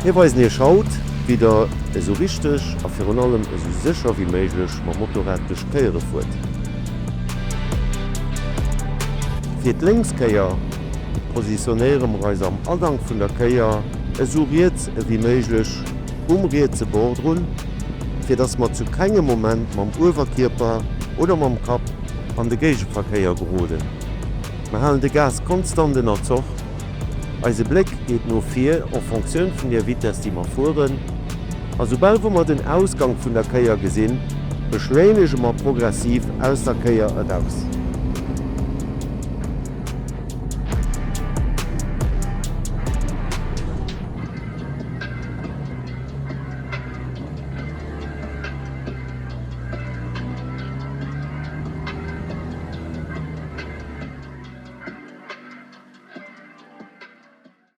Mir weisen iech haut, wéi der esou richteg a virun allem esou sécher wéi méiglech mam Motorrad duerch d'Kéiere fuert. Fir d'Lénkskéier positionéiere mer eis am Agank vun der Kéier esou riets ewéi méiglech um rietse Bord drun, fir dass mer zu kengem Moment mam Uewerkierper oder mam Kapp an de Géigeverkéier geroden. Mer halen de Gas konstant ënner Zoch. Eise Bléck geet no vir en Fonctioun vun der Vitess déi mer fueren, a soubal wou mer den Ausgank vun der Kéier gesinn, beschleunege mer progressiv aus der Kéier eraus.